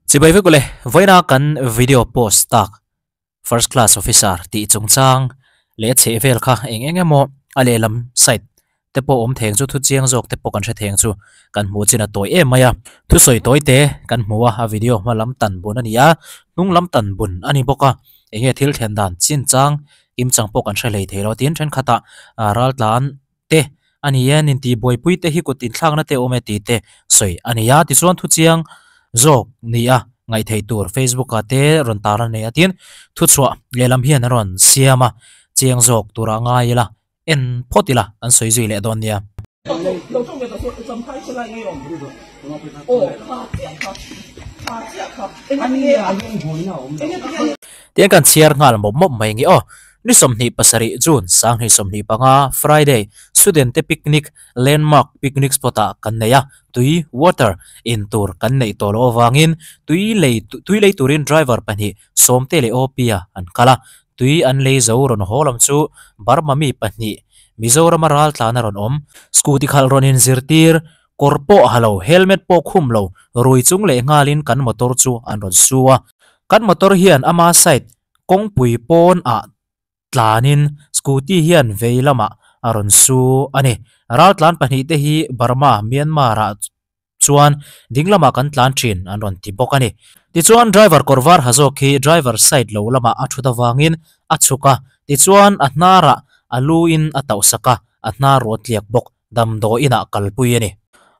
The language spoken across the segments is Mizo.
Chibai vek ule, vawiina kan video post tak First Class Officer tih chungchang leh a chheh vel kha eng eng emaw a lehlam side te pawh awm theng chu thu chiang zawk te pawh kan hre theng chu kan hmuh chin a tawi em mai a. Thusawi tawi te kan hmu a, a video hma lam tan bun a ni a, hnung lam tan bun a ni bawk a, eng nge thil thlen dan chin chang kim chang pawh kan hre hlei thei lo tin thenkhatah ral tlan te a ni e, nin tih buaipui te hi kut inthlakna te awm e tih te sawi a ni a, tichuan thu chiang zawk ni a ngaihtheih tur Facebook ah te rawn tar a nei a tin thuchhuah lehlam hian a rawn siam a, chiang zawk turah ngai ila en phawt ila kan sawi zui leh dawn nia. Tiang kan chhiar nghal mawp mawp mai nge aw. Ni 27 June 2025 Friday Student te picnic Landmark picnic spot ah kan nei a, tui, water, in tur kan neih tawh loh avangin tui lei tui lei turin driver pahnih Sawmte leh Opia an kal a, tui an lei zo rawn haw lam chu Burma mi pahnih Mizorama ral tlan a rawn awm. Scooty khalh rawn inzirtir, kawr pawh ha lo, helmet pawh khum lo, rui chung leh nghalin kan motor chu an rawn su a. Kan motor hian ama side kawngpui pawn ah tlanin scooty hian vei lamah a rawn su a ni. Ral tlan pahnih te hi Burma, Myanmar ah chuan ding lamah kan tlan thin an rawn ti bawk a ni. Tichuan driver kawr var ha zawk hi driver side lo lamah a thut avangin a chhuk a, tichuan a hnarah a lu in a tauh sak a, a hnar ruat tliak bawk damdawi inah kalpui a ni.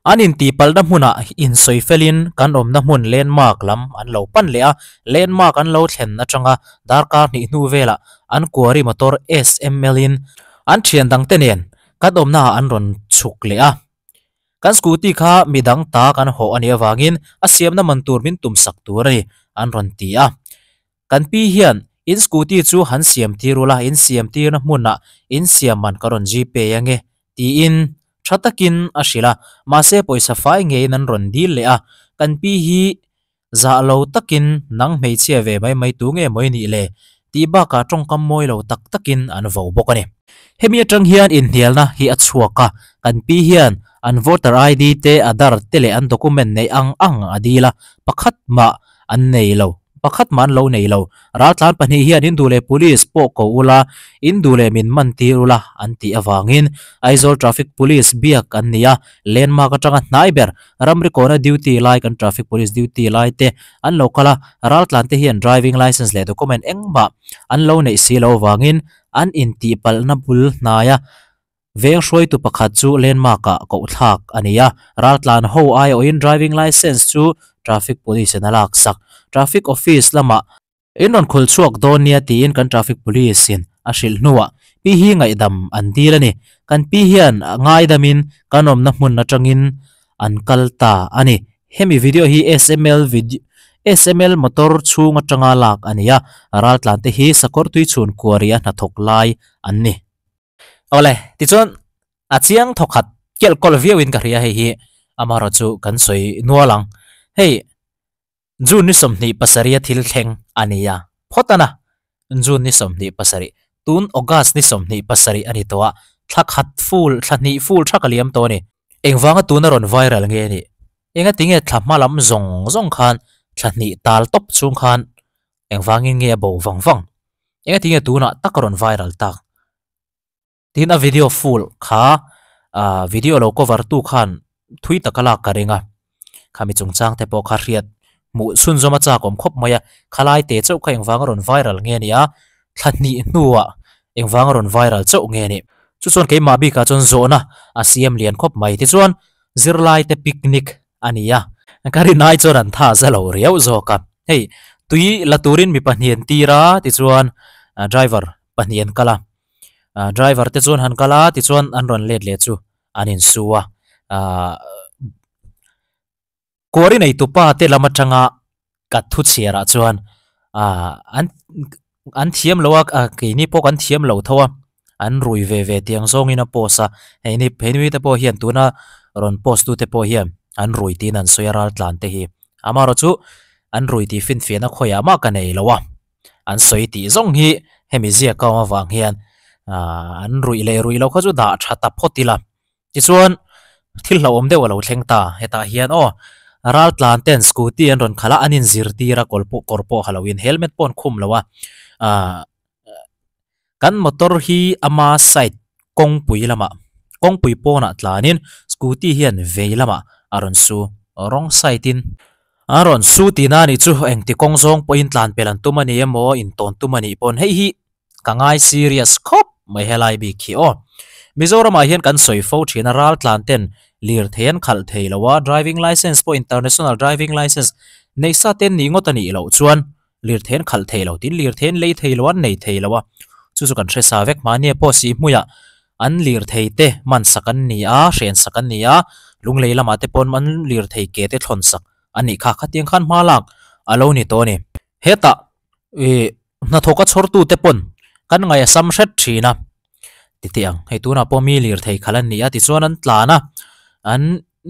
An intihpalhna hmunah insawi felin kan awmna hmun landmark lam an lo pan leh a, landmark an lo thlen atanga darkar hnih hnu velah an quarry motor SML in an thian dangte nen kan awmnaah an rawn chhuk leh a. Kan scooty kha midang ta kan hawh a nih avangin a siamna man tur min tum sak tur a ni, an rawn ti a. Kan pi hian in scooty chu han siam tir ula, in siam tirna hmunah in siam man ka rawn gpay ange, tiin tha takin a hrilh a. Mahse pawisa fai ngeiin an rawn dil leh a, kan pi hi Zah lo takin nang hmeichhia ve mai mai tu nge maw i nih le? tih bakah tawngkam mawi lo tak takin an vo bawk a ni. Hemi atang hian inhnialna hi a chhuak a, kan pi hian an voter ID te, Aadhaar te leh an document neih ang ang a dil a, pakhat mah an nei lo. Pakhat mah an lo nei lo. Raltlan pahnih hian in duh leh police pawh ko ula, in duh leh min man tir ula an tih avangin Aizawl Traffic Police biak an ni a, landmark atanga hnai ber Ramri kawna duty lai kan traffic police duty lai te an lo kal a, raltlan te hian driving licence leh document engmah an lo neih si lo vangin an intihpalhna bul hnaia veng hruaitu pakhat chu landmark ah koh thlak a ni a, raltlan ho aiawhin driving licence chu traffic police in a laksak. Traffic office lamah. In rawn khul chhuak dawn nia tiin kan traffic police in a hrilh hnuah pi hi ngaihdam an dil a ni. Kan pi hian ngaidamin kan awmna hmun atangin an kal ta a ni. Hemi video hi SML video SML motor chhung atanga lak a ni a, raltlan te hi sakawr tui chhun kuari a hnathawk lai an ni. Awle, tichuan a chiang thawkhat kelh kawlh viauin ka hria hei hi amaherawhchu kan sawi nual ang. Hei. June ni 27 a thil thleng a ni a, phawt a na. June ni 27, tun August ni 27 a ni tawh a, thla khat full, thla hnih full tha ka liam tawh a ni. Engvanga tuna rawn viral nge a nih? Engati nge thla hma lam zawng zawng khan thla hnih tal tawp chung khan engvangin nge a bo vang vang? Engati nge tunah tak a rawn viral tak? Tin a video full kha ah video lo cover tu khan thui taka lak ka ring a, khami chungchang te pawh kha hriat hmuh chhunzawm a chak awm khawp mai a, khalai te chauh kha engvang a rawn viral nge a ni a, thla hnih hnuah engvang a rawn viral chauh nge a ni. Chu chuan keimah bikah chuan zawhna a siam lian khawp mai tichuan zirlai te picnic a ni a, ka rinai chuan an tha za lo riau zawk a, hei tui la turin mi pahnih an tir a tichuan driver pahnih an kal a. ah driver te chuan han kal a tichuan an rawn let leh chu an insu a ah kuari nei tupa te lam atanga ka thu chhiar ah chuan ah an an thiam lo a ah keini pawh kan thiam lo tho a an rui ve ve tiang zawngin a post a hei ni hei ni te pawh hian tuna rawn post tu te pawh hian an rui tiin an sawi a ral tlan te hi amaherawhchu an rui tih finfiahna khawiah mah ka nei lo a. an sawi tih zawng hi hemi ziak a awm avang hian aah an ruih leh ruih loh kha chu dah tha ta phawt ila tichuan thil hlauhawm deuh a lo thleng ta hetah hian aw Ral tlan ten scooty an rawn khalh a an inzirtir a kawl pawh kawr pawh ha lo in helmet pawh an khum lo a ahh kan motor hi ama side kawngpui lamah kawngpui pawnah tlanin scooty hian vei lamah a rawn su rawng side in a rawn su tihna a nih chu engti kawng zawng pawhin tlan pel an tum a ni emaw intawn tum a nih pawn hei hi Ka ngai serious khawp mai helai bik hi aw. Mizoramah hian kan sawi fo thin a, raltlan ten lirthei an khalh thei lo a, driving licence pawh international driving licence neih sa ten nih ngawt a nih loh chuan lirthei an khalh thei lo tin lirthei an lei thei lo an nei thei lo a, chu chu kan hre sa vek mahni pawh si hmuiah an lirthei te man sak an ni a, hren sak an ni a, lunglei lamah te pawn an lirthei ke te thlawn sak a nih kha, khatiang khan hma lak a lo ni tawh a ni. Hetah ih hnathawk a chhawrtu te pawn kan ngaih a sam hret thin a titeh ang hei tunah pawh mi lirthei khalh an ni a tichuan an tlan a an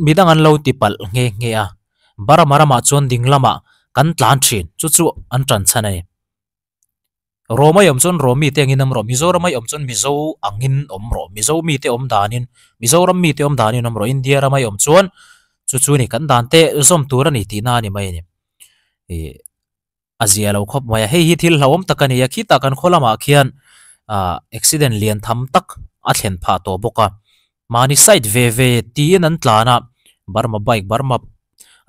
midang an lo ti palh nghe nghe a Burma ramah chuan ding lamah kan tlan thin chu chu an tan chhan a ni Rom a awm chuan Rom mite angin awm rawh Mizoram a awm chuan Mizo angin awm rawh Mizo mite awm danin Mizoram mite awm danin awm rawh India rama awm chuan chu chu ni kan dan te zawm tur a ni tihna a ni mai a ni ih. a zia lo khawp mai a hei hi thil hlauhawm tak a ni a khitah kan khaw lamah khian ah accident lian tham tak a thlen phah tawh bawk a mahni side ve ve tiin an tlan a Burma bike Burma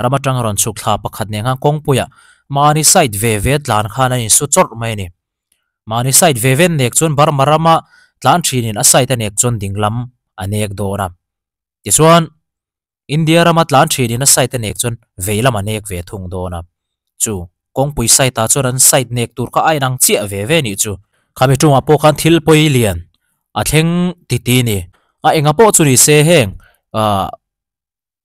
ram atanga rawn chhuk thla pakhat nen khan kawngpuiah mahni side ve ve tlan khan a insu chawrh mai a ni mahni side ve ve nek chuan Burma rama tlan thinin a side a nek chuan ding lam a nek dawn a tichuan. India rama tlan thinin a side a nek chuan vei lam a nek ve thung dawn a, chu kawngpui side ah chuan an side nek tur kha a inang chiah ve ve nih chu. Khami tumah pawh khan thil pawi lian a thleng ti ti ni. A enga pawh chu ni se heng ah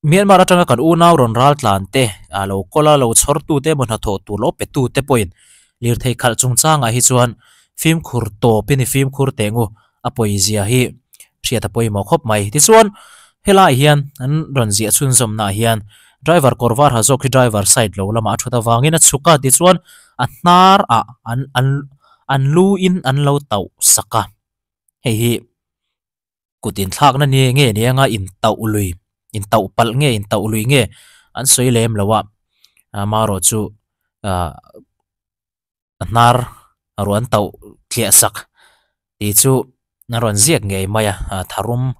Myanmar atanga kan unau rawn ral tlan te ah lo kawl a lo chhawr tu te emaw hnathawh tur lo pe tu te pawhin lirthei khalh chungchangah hi chuan fimkhur tawp in i fimkhur teh ngu a pawizia hi hriat a pawimawh khawp mai. Tichuan helaiah hian an rawn ziah chhunzawmnaah hian driver kawr var ha zawk hi driver side lo lamah a thut avangin a chhuk a tichuan a hnar ah an an an lu in an lo tauh sak a hei hi kut inthlakna ni nge ni anga intauh lui intauh palh nge intauh lui nge an sawi lem lo a amaherawh chu ah. a hnar a rawn tauh tliah sak tih chu a rawn ziak ngei mai a ah tharum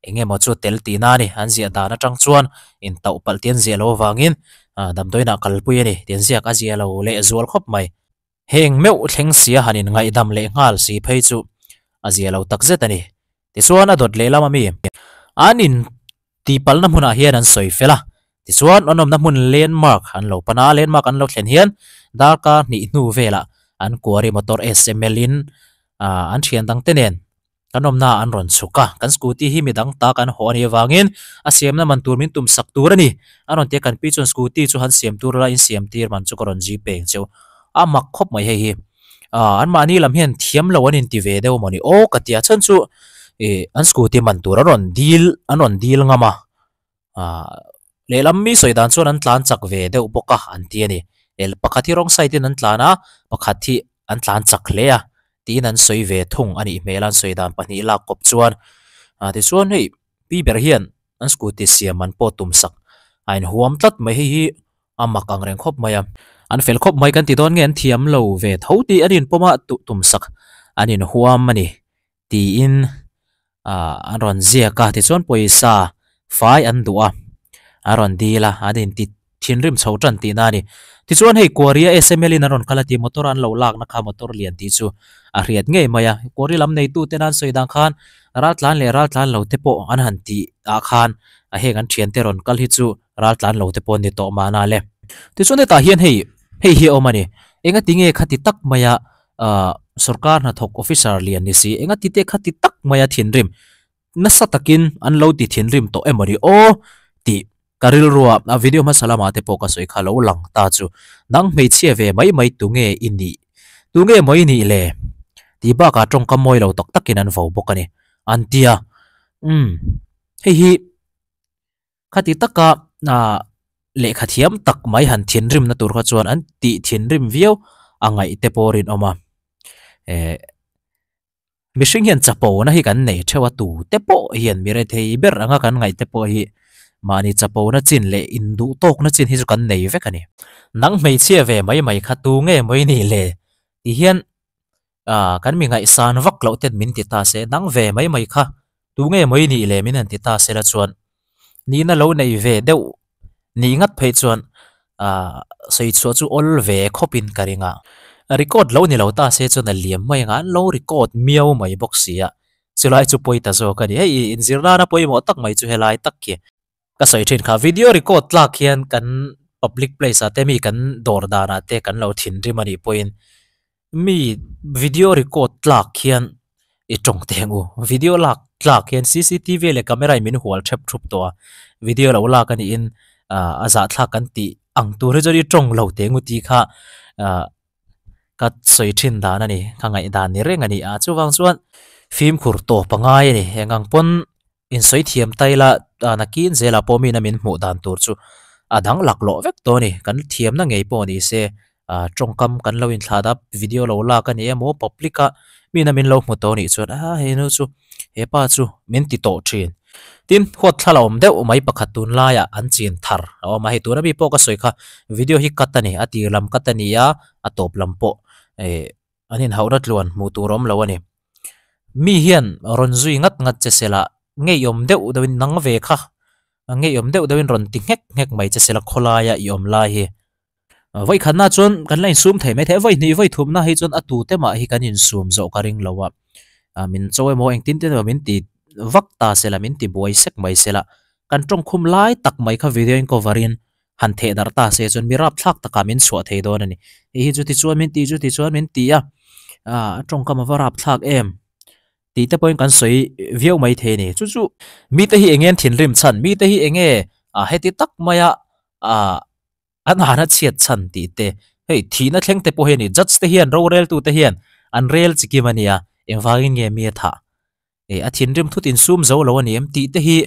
eng emaw chu tel tihna a ni an ziah dan atang chuan intauh palh tih an ziah loh avangin ah damdawiin ah kalpui a ni tih an ziak a ziah lo leh zual khawp mai heng meuh thleng sia han in ngaihdam leh nghal si phei chu a ziah lo tak zet a ni tichuan a dawt lehlam ami an in Tihpalhna hmunah hian an sawi fel a, tichuan an awmna hmun landmark an lo pan a, landmark an lo thlen hian darkar hnih hnu velah an quarry motor SML in an thian dang te nen kan awmna ah an rawn chhuk a, kan scooty hi midang ta kan haw a nih avangin a siamna man tur min tum sak tur a ni, a rawn ti a, kan pi chuan scooty chu han siam tur la in siam tir man chu ka rawn zip peng cheu a mak khawp mai hei hi. Ah an mahni lam hian thiam lo an inti ve deuh mawni aw ka ti a chhan chu ih an scooty man tur an rawn dil an rawn dil ngam a ah lehlam mi sawi dan chuan an tlan chak ve deuh bawk a an ti a ni leh pakhat hi wrong side in an tlan a pakhat hi an tlan chak hle a tiin an sawi ve thung a nih hmel a an sawi dan pahnih lak kawp chuan ah tichuan hei pi ber hian an scooty siam an pawh tum sak a inhuam tlat mai hei hi. A mak ang reng khawp mai a. An fel khawp mai kan ti dawn nge an thiam lo ve tho tih an inpawm a, tum sak an inhuam a ni tiin ah an rawn ziak a. Tichuan pawisa fai an duh a, an rawn dil a, an inti thinrim chho tan tihna a ni. Tichuan hei Kuaria SML in an rawn kal a tih motor an lo lakna kha motor lian tih chu a hriat ngei mai a. Kuari lam neitu ten an sawi dan khan raltlan leh raltlan lo te pawh an han tih ah khan a heng an thiante rawn kal hi chu ral tlan lo te pawh an ni tawh mahna le. Tichuan hetah hian hei hei hi a awm a ni. Enga ti nge khati tak maia ah sorkar hnathawk officer lian ni si enga ti te khati tak maia thinrim nasa takin an lo ti thinrim tawh emaw ni aw tih ka rilrua a video hmasa lamah te pawh ka sawi kha lo lang ta chu nang hmeichhia ve mai mai tu nge i nih tu nge maw i nih le tih bakah tawngkam mawi lo tak takin an vo bawk a ni an tia umm hei hi. Khati taka ah lehkha thiam tak mai han thinrimna tur kha chuan an tih thinrim viau a ngaih te pawh rinawm a. Eh mihring hian chapo na hi kan nei theuh a tu te pawh hian mi rethei ber anga kan ngaih te pawh hi Mahni chapona chin leh induh tawkna chin hi chu kan nei vek a ni. Nang hmeichhia ve mai mai kha tu nge maw i nih le? Ti hian ah kan mi ngaihsan vak loh ten min ti ta se, nang ve mai mai kha tu nge maw i nih le min han ti ta se la chuan nihna lo nei ve deuh nih ngat phei chuan ah sawi chhuah chu awl ve khawp in ka ring a. Record lo ni lo ta se chuan a liam mai ang a, an lo record miau mai bawk si a, Chulai chu pawi ta zawk a ni. Hei inzir nana pawimawh tak mai chu helai tak khi ka sawi thin kha. Video record tlak hian kan public place ah te mi kan dawr danah te kan lo thinrim a nih pawhin mi video record tlak hian i tawng teh ang u. Video lak tlak hian cctv leh camera in min hual thep thup tawh a, video lo lak a niin ah a zahthlak kan tih ang tur hi chuan i tawng lo teh ang u tih kha ah Ka sawi thin dan a ni, ka ngaihdan ni reng a ni a, chuvang chuan fimkhur tawp a ngai a ni. Eng ang pawn insawi thiam ta ila nakin zelah pawh mina min hmuh dan tur chu a dang laklawh vek tawh a ni. Kan thiamna ngei pawh ni se tawngkam kan lo inthlah dap video lo lak a ni emaw public a mina min lo hmu tawh a nih chuan a henu chu hepa chu min ti tawh thin. Tin, huat thla la awm deuh mai pakhat tunlaiah an chin thar a awm a, hei tuna mi pawh ka sawi kha video hi cut a ni, a tir lam cut a ni a, a tawp lam pawh eh an inhauhna tluan hmuh tur a awm lo a ni. Mi hian rawn zui ngat ngat che sela ngeiawm deuh deuhin nang ve kha ngeiawm deuh deuhin rawn ti nghek nghek mai che sela khawlaia i awm lai hi. Vawi khatna chuan kan la insum thei mai thei a, vawi hnih vawi thumna hi chuan a tute mah hi kan insum zawh ka ring lo a, min cho emaw engtin tin emaw min ti vak ta se la, min ti buai sek mai se la, kan tawngkhum lai tak mai kha video in cover in han theh darh ta se chuan mi rapthlak takah min chhuah thei dawn a ni. Hei hi chuti chuan min ti chuti chuan min ti a, a tawngkam a va rapthlak em tih te pawhin kan sawi viau mai thei a ni. Chu chu mite hi eng nge an thinrim chhan, mite hi eng nge heti tak maia ah An hana chhiat chhan tih te, hei thihna thleng te pawh hi a ni, judge te hian roreltu te hian an rel chi kim a nia, engvangin nge mi a thah? Eh a thinrim thut insum zo lo a ni em tih te hi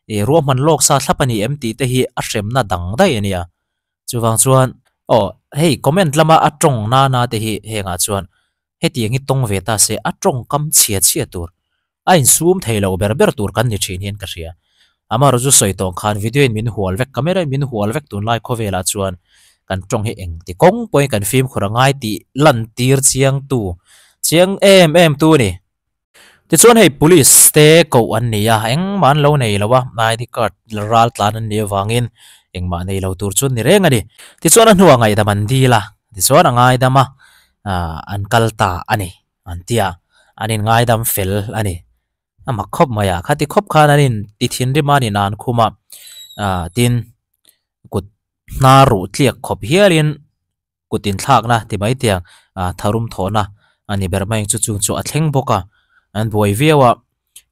eh ruahman lawk sa thlap a ni em tih te hi a hremna dang daih a nia. Chuvang chuan aw hei comment lama a tawng nana te hi hengah chuan hetiang hi tawng ve ta se a tawngkam chhia chhia tur A insum thei lo ber ber tur kan ni thin hian ka hria. Amaherawh chu sawi tawng khan video in min hual vek, camera in min hual vek tunlai khawvelah chuan kan tawng hi eng ti kawng pawhin kan fimkhur a ngai tih lan tir chiang tu, chiang em em tu a ni. Tichuan hei police te koh an ni a, engmah an lo nei lo a, ID card ral tlan an nih avangin engmah nei lo tur chu an ni reng a ni. Tichuan a hnuah ngaihdam an dil a, tichuan a ngaidam a, an kal ta a ni. An ti a, an in ngaidam fel a ni. A mak khawp mai a, khati khawp khan an in ti thinrim a ni nan khum a, ah tin kut hnar ruh tliak khawp hialin kut inthlakna ti mai tiang ah tharum thawhna a ni ber mai ang chu chung chu a thleng bawk a, an buai viau a.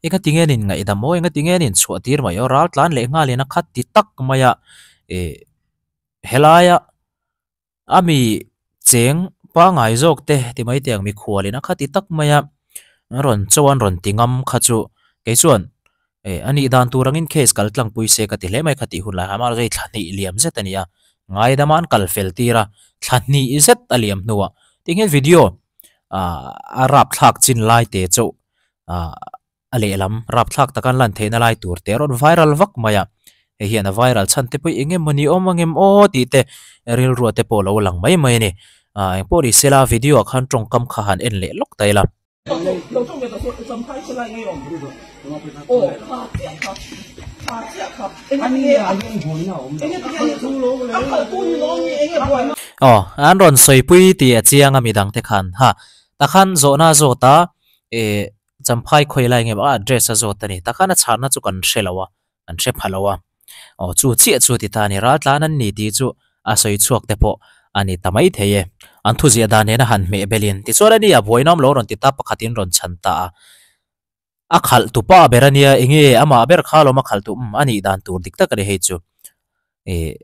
Enga tinge an in ngaihdam aw, enga tinge an in chhuah tir mai aw, ral tlan leh nghalin a khat ti tak mai a, eh helaia A mi cheng pangai zawk te ti mai teh ang mikhualin a khati tak mai a, an rawn chaw an rawn ti ngam kha chu kei chuan eh a nih dan tur angin case kal tlangpui se ka ti hle mai kha tih hun lai kha mahse hei thla hnih liam zet a ni a, ngaidama an kal fel tir a, thla hnih zet a liam hnuah tinge video ah a rapthlak chin lai te chauh ah. A lehlam rapthlak taka an lan theihna lai tur te a rawn viral vak mai a, hei hian a viral chhan te pawh eng emaw ni awm ang em aw tih te rilrua te pawh a lo lang mai mai a ni. Ah eng pawh ni sela video ah khan tawngkam kha han en leh lawk ta ila. Aw an rawn sawipui tih a chiang a midang te khan ha takhan zawhna zawt a eh Champhai khawi lai nge a address a zawt a ni. Takhan a chhanna chu kan hre lo a, kan hre pha lo a. Aw chu chiah chu ti ta a ni. Raltlan an ni tih chu a sawi chhuak te pawh a ni ta mai thei e. An thuziah dan nena han hmeh belin tichuan a ni a buai nawm lo rawn ti ta pakhatin rawn chhan ta a. A khalh tu pa ber a nia enge amah ber kha lawm a khalh tu umm a nih dan tur dik tak a ni hei chu. Ih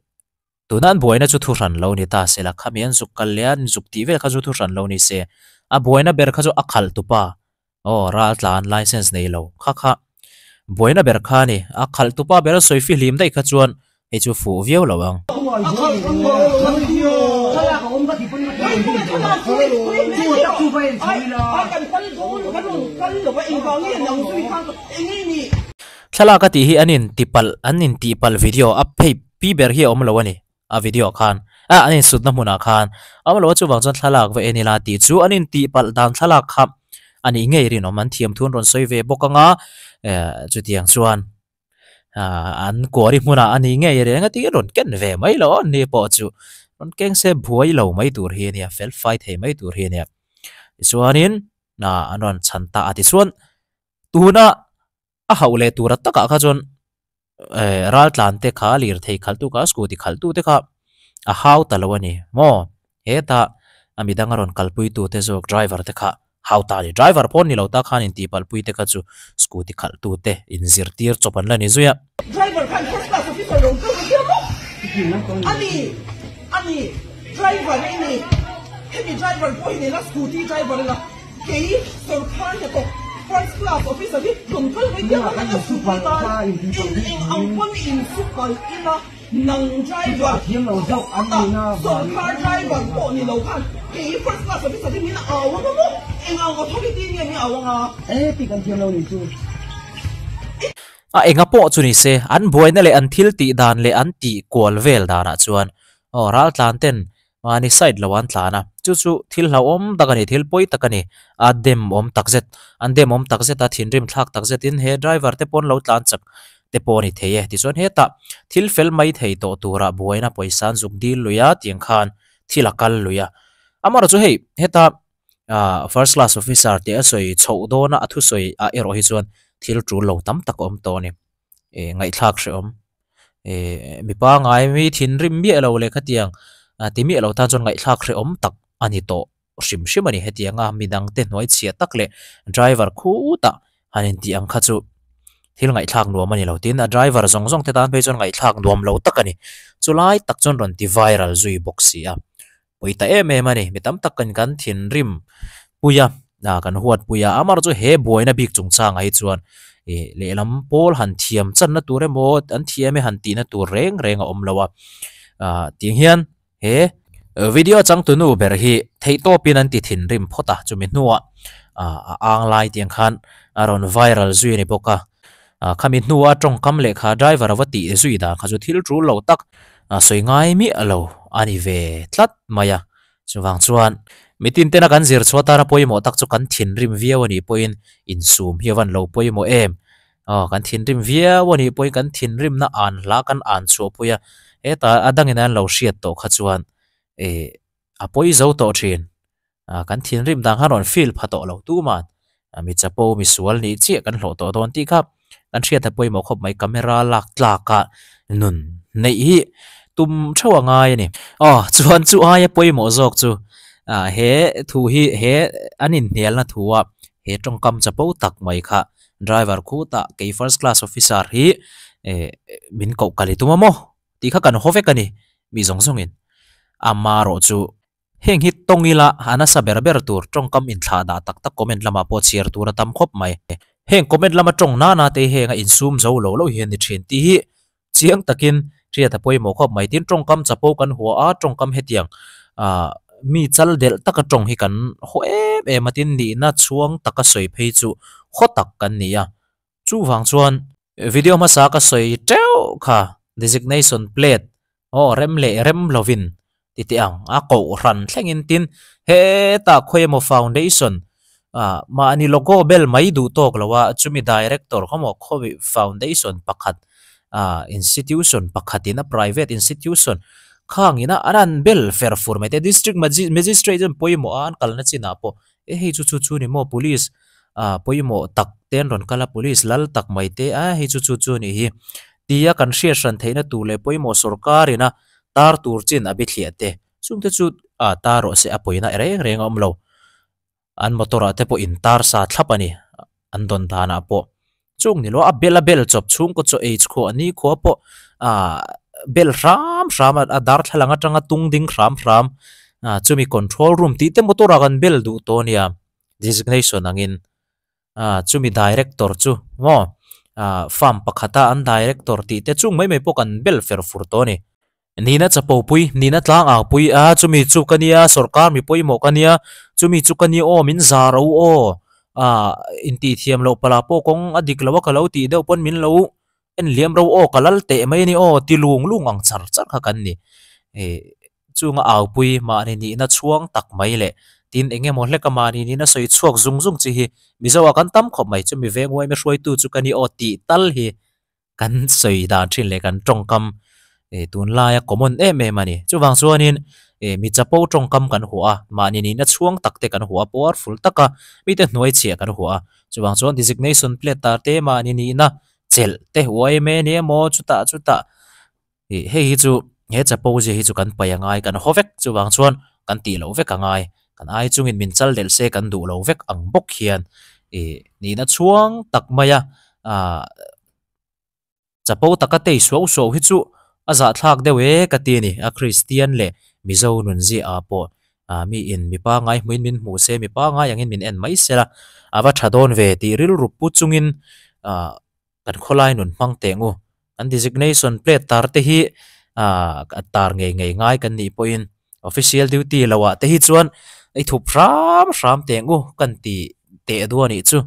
Tuna an buaina chu thuhran lo ni ta se la, khami an zuk kal leh a, an zuk tih vel kha chu thuhran lo ni se. A buaina ber kha chu a khalh tupa, aw ral tlan license nei lo kha kha buaina ber kha a ni. A khalh tupa ber a sawi fihlim daih kha chuan hei chu fuh viau lo ang. Thlalak a tih hi an in tipalh an in tihpalh video a phei pi ber hi a awm lo a ni a video ah khan ah an insutna hmunah khan a awm lo a chuvang chuan thlalak va en ila tih chu an in tihpalh dan thlalak kha a nih ngei rinawm an thiam thu an rawn sawi ve bawk anga eh chutiang chuan ah an kuari hmunah a nih ngei reng a tih rawn ken ve mai lo ni pawh chu rawn keng se buai lo mai tur hi a nia fel fai thei mai tur hi a nia tichuanin ah an rawn chhan ta a tichuan tuna a hauh leh tura takah kha chuan eh ral tlan te kha lirthei khalh tu kha scooty khalh tu te kha a hau ta lo a ni maw hetah a midang a rawn kalpui tu te zawk driver te kha hau ta a ni driver pawh ni lo ta khan intihpalh pui te kha chu scooty khalh tu te inzirtir chawp an la ni zui a. Driver khan first class officer lo kal ka tia maw? Ani ani driver i ni hemi driver pawh hi nena scooty driver ila Kei sorkar hnathawk first class officer hi rawn kal ve diam ang a scooty tan in eng ang pawn in su kal ila nang driver sorkar driver pawh ni lo khan kei first class officer hi min au ang a maw eng ang authority nge min au ang a. A enga pawh chu ni se an buaina leh an thil tih dan leh an tih kual vel danah chuan aw raltlan ten Mahni side lo an tlan a, chu chu thil hlauhawm tak a ni, thil pawi tak a ni. A dem awm tak zet, an dem awm tak zet a, thinrim thlak tak zetin he driver te pawn lo tlan chak te pawh a ni thei e. Tichuan hetah thil fel mai thei tawh turah buaina pawisa an zuk dil lui a, tiang khan thil a kal lui a. Amaherawhchu chu hei heta ah first class officer tih a sawi chhoh dawna a thusawi ah erawh hi chuan thil tul lo tam tak a awm tawh a ni. Eh ngaihthlak hrehawm. Eh mipa ngai mi thinrim miah lo leh khatiang ah ti miah lo tan chuan ngaihthlak hrehawm tak a ni tawh hrim hrim a ni. Hetianga midang te hnuai chhiah tak leh driver khutah han intih ang kha chu thil ngaihthlak nuam a ni lo. Tin a driver zawng zawng te tan phei chuan ngaihthlak nuam lo tak a ni. Chulai tak chuan rawn ti viral zui bawk si a. Pawi ta em em a ni. Mi tam tak kan kan thinrim pui a, ah kan huat pui a. Amaherawhchu chu he buaina bik chungchangah hi chuan ih lehlam pawl han thiam channa tur emaw an thiam e han tihna tur reng reng a awm lo a. Ah tiang hian he video changtunu ber hi theihtawpin an ti thinrim phawt a, chumi hnuah ah a ang lai tiang khan a rawn viral zui a ni bawk a. Ah khami hnua tawngkam lehkha driver a va tih zui dan kha chu thil tul lo tak a sawi ngai miah lo a ni ve tlat mai a. Chuvang chuan mitin tena kan zir chhuah tana pawimawh tak chu kan thinrim viau a nih pawhin insum hi a van lo pawimawh em. Aw kan thinrim viau a nih pawhin kan thinrimna an hla kan an chhuah pui a, hetah a dangin an lo hriat tawh kha chuan ih a pawi zo tawh thin. Ah kan thinrim dan khan rawn feel pha tawh lo tuman ah mi chapo mi sual nih chiah kan hlawh tawh dawn tih kha kan hriat a pawimawh khawp mai camera lak tlak a nun neih hi tum theuh a ngai a ni. Aw chuan chu aia pawimawh zawk chu ah he thu hi he an inhnialna thu a he tawngkam chapo tak mai kha driver khutah kei first class officer hi eh min koh kal i tum a maw tih kha kan haw vek a ni mi zawng zawngin amaherawh chu Heng hi tawng ila a nasa ber ber tur tawngkam inthlah dah tak tak comment lamah pawh chhiar tur a tam khawp mai. Heng comment lama tawng nana te hi heng a insum zo lo lo hian ni thin tih hi chiang takin hriat a pawimawh khawp mai. Tin tawngkam chapo kan hua a, tawngkam hetiang ah mi chal delh taka tawng hi kan haw em em a tin nihna chhuang taka sawi phei chu haw tak kan ni a. Chuvang chuan video hmasa ka sawi teuh kha designation plate aw rem leh rem lovin ti teh ang a kohhran thlengin tin hetah khawi emaw foundation ah mahni logo bel mai duh tawk lo a chumi director khaw maw khawi foundation pakhat ah institution pakhatin a private institution khangin a an han bel fer fur mai te district magistrate chuan pawimawh a an kalna chinah pawh E hei chu chu chu ni maw police ah pawimawh tak te an rawn kal a police lal tak mai te a hei chu chu chu a nih hi tia kan hriat hran theihna tur leh pawimawh sawrkar ina tar tur chin a bithliah te chungte chu ah tar rawh se a pawina reng reng a awm lo an motor ah te pawh in tar sa thlap a ni an dawn danah pawh. Chung ni lo a bel a bel chawp chhungkaw chaw ei chhuah ni khua pawh ah bel hram hram a a darthlalang atanga tung ding hram hram ah chumi control room tih te motor ah kan bel duh tawh a nia designation angin ah chumi director chu maw ah farm pakhata an director tih te chung mai mai pawh kan bel fer fur tawh a ni. Nina chapo pui, Nina tlang au pui a, chumi chu ka nia, sawrkar mi pawimawh ka nia, chumi chu ka nia aw, min zar o aw, Aaa intih thiam loh pala pawh kawng a dik lo a ka lo tih deuh pawn min lo en liam ro aw ka lal teh mai a ni aw ti lung lung ang char char kha kan ni. Ih chunga aupui mahni nihna chhuang tak mai leh tin eng emaw hlek a mahni nihna sawi chhuak zung zung chi hi Mizo ah kan tam khawp mai chu mi veng uaime hruaitu chu ka ni aw tih tal hi kan sawi dan thin leh kan tawngkam ih tunlaia common em em a ni. Chuvang chuanin ih mi chapo tawngkam kan huah a, mahni nihna chhuang tak te kan huah a, powerful taka mite hnuai chhiah kan huah a. Chuvang chuan designation plate tar te mahni nihna chelh te uaime ni emaw chutah chutah ih hei hi chu he chapo zia hi chu kan paih a ngai kan haw vek chuvang chuan kan tih loh vek a ngai kan ai chungin min chal delh se kan duh lo vek ang bawk hian ih nihna chhuang tak mai a ah chapo taka tei suau suau hi chu a zahthlak deuh e ka ti a ni a Kristian leh Mizo nun ziah ah pawh ah mi in mi pangai hmuin min hmuh se mi pangai angin min en mai sela a va tha dawn ve tih rilru pu chungin ah kan khawlai nun hmang teh ngu kan designation plate tar te hi ah tar ngei ngei ngai kan nih pawhin official duty lo ah te hi chuan i thup hram hram teh ngu kan tih teh duh a nih chu.